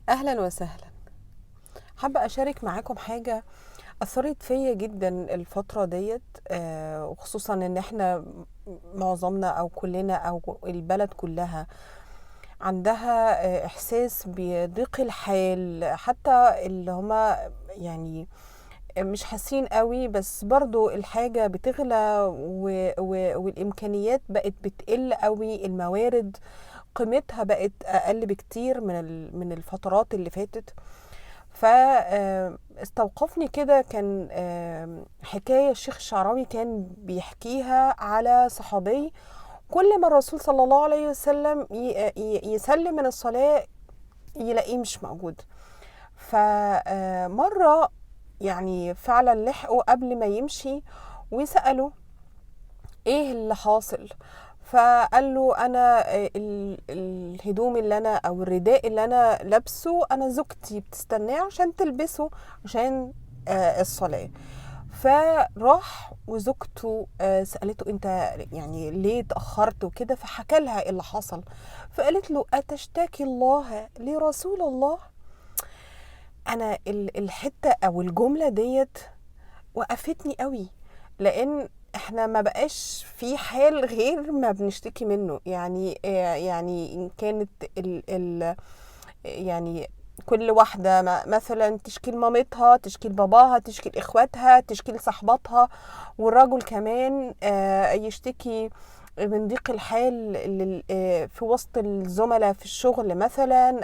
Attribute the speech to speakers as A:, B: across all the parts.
A: اهلا وسهلا. حابة اشارك معاكم حاجة اثرت فيا جدا الفترة ديت، وخصوصا ان احنا معظمنا او كلنا او البلد كلها عندها احساس بضيق الحال، حتى اللي هما يعني مش حاسين قوي، بس برضو الحاجة بتغلى والإمكانيات بقت بتقل قوي، الموارد قيمتها بقت أقل بكتير من الفترات اللي فاتت. فاستوقفني كده كان حكاية الشيخ الشعراوي كان بيحكيها على صحابي، كل ما الرسول صلى الله عليه وسلم يسلم من الصلاة يلاقيه مش موجود. فمرة يعني فعلا لحقوا قبل ما يمشي وسألوا ايه اللي حاصل، فقال له انا الهدوم اللي انا او الرداء اللي انا لابسه انا زوجتي بتستناه عشان تلبسه عشان الصلاة. فراح وزوجته سألته انت يعني ليه اتأخرت وكده، فحكى لها اللي حصل، فقالت له اتشتكي الله لرسول الله؟ انا الحتة او الجملة ديت وقفتني قوي، لان احنا ما بقاش في حال غير ما بنشتكي منه. يعني ان كانت ال ال يعني كل واحدة مثلا تشكي لمامتها، تشكي لباباها، تشكي لاخواتها، تشكي لصاحباتها، والرجل كمان يشتكي من ضيق الحال في وسط الزملاء في الشغل مثلا،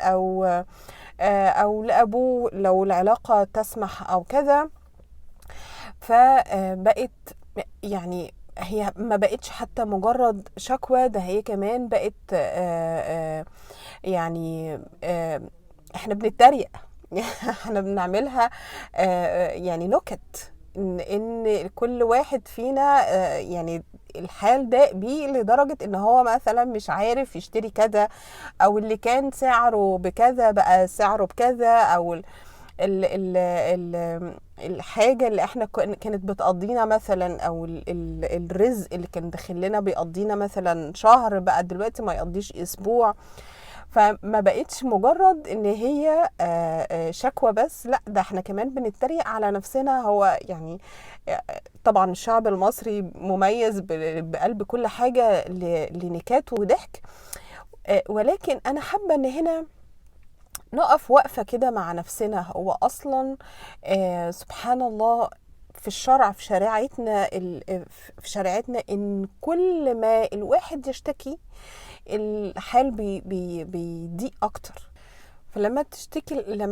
A: او لابوه لو العلاقة تسمح او كذا. فبقت يعني هي ما بقتش حتى مجرد شكوى، ده هي كمان بقت يعني احنا بنتريق، احنا بنعملها يعني نكت، ان كل واحد فينا يعني الحال ضاق بيه لدرجة ان هو مثلا مش عارف يشتري كذا، او اللي كان سعره بكذا بقى سعره بكذا، او ال ال ال ال الحاجة اللي احنا كانت بتقضينا مثلا، او الرزق اللي كان داخل لنا بيقضينا مثلا شهر بقى دلوقتي ما يقضيش اسبوع. فما بقتش مجرد ان هي شكوى بس، لا ده احنا كمان بنتريق على نفسنا. هو يعني طبعا الشعب المصري مميز بقلب كل حاجة لنكات وضحك، ولكن انا حابة ان هنا نقف وقفة كده مع نفسنا. هو أصلا سبحان الله في الشرع، في شريعتنا في شريعتنا إن كل ما الواحد يشتكي الحال بيضيق أكتر. فلما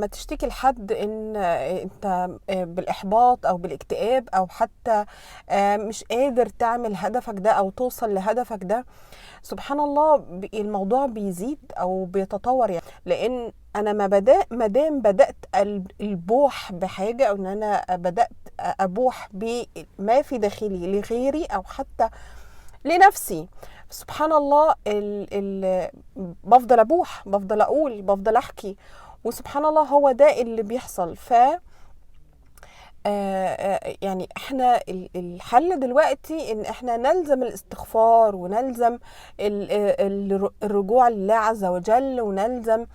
A: تشتكي لحد إن أنت بالإحباط أو بالاكتئاب أو حتى مش قادر تعمل هدفك ده أو توصل لهدفك ده، سبحان الله الموضوع بيزيد أو بيتطور. لأن أنا ما دام بدأت البوح بحاجة، أو إن أنا بدأت أبوح بما في داخلي لغيري أو حتى لنفسي، سبحان الله بفضل أبوح، بفضل أقول، بفضل أحكي، وسبحان الله هو ده اللي بيحصل. يعني احنا الحل دلوقتي ان احنا نلزم الاستغفار، ونلزم الرجوع لله عز وجل، ونلزم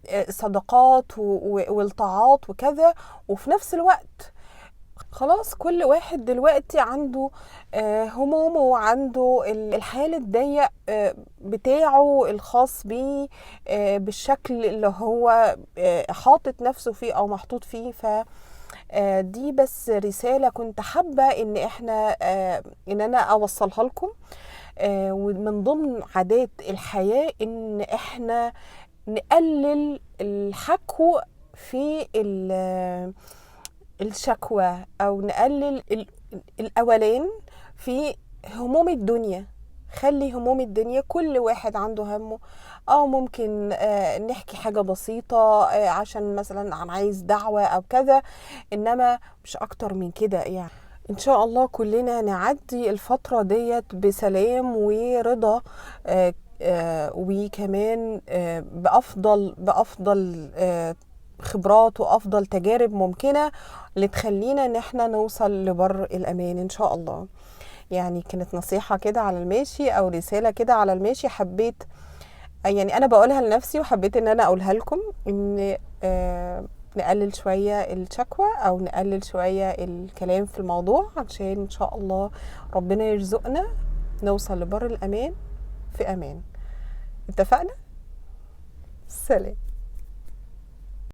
A: بالصدقات والطاعات وكذا. وفي نفس الوقت خلاص كل واحد دلوقتي عنده همومه وعنده الحال الضيق بتاعه الخاص بيه، بالشكل اللي هو حاطط نفسه فيه او محطوط فيه. دي بس رسالة كنت حابة ان انا اوصلها لكم. ومن ضمن عادات الحياة ان احنا نقلل الحكو في الشكوى، او نقلل الاولان في هموم الدنيا. خلي هموم الدنيا كل واحد عنده همه، او ممكن نحكي حاجة بسيطة عشان مثلا انا عايز دعوة او كذا، انما مش اكتر من كده. ان شاء الله كلنا نعدي الفترة ديت بسلام ورضا، وكمان بأفضل خبرات وأفضل تجارب ممكنة اللي تخلينا إن إحنا نوصل لبر الأمان إن شاء الله. كانت نصيحة كده على الماشي، أو رسالة كده على الماشي، حبيت يعني انا بقولها لنفسي وحبيت ان انا اقولها لكم، ان نقلل شوية الشكوى او نقلل شوية الكلام في الموضوع، عشان ان شاء الله ربنا يرزقنا نوصل لبر الامان في امان. اتفقنا؟ سلام.